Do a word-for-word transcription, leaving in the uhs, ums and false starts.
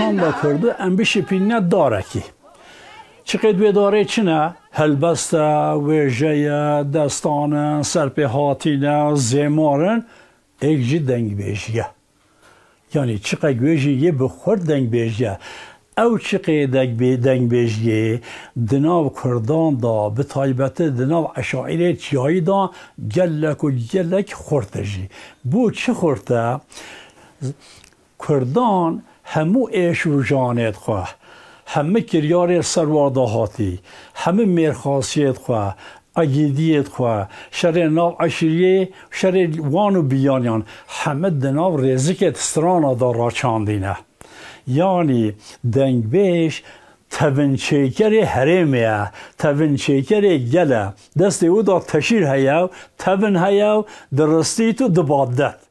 Wanda Kurdu em bişipîne darekî. Çiqêd wê darê çi ne? Helbest e, wêje ye, destan in, serpêhatî ne, zêmar in, êk jî dengbêjî ye. Yanî çiqek wê jî yê bi xurt dengbêjî ye. Ew çiqê dengbê-, dengbêjiyê di nav Kurdan de, bi taybetî di nav eşaîrê çiyayî de gelek û gelek xurt e jî. Bo çi xurt e? Kurdan hemû êş û janê xwe, hemû kiryarê ser wa de hatî, hemû mêrxasiyê xwe, egîdiyê xwe, şerê nav eşîriyê, şerê wan û biyaniyan, hemû di nav rêzikê strana de raçandîne. Yanî dengbêj tevinçêkerê herêmê ye, tevinçêkerê gel e. Destê wî de teşîr heye, tevin heye, diristît û dibadet.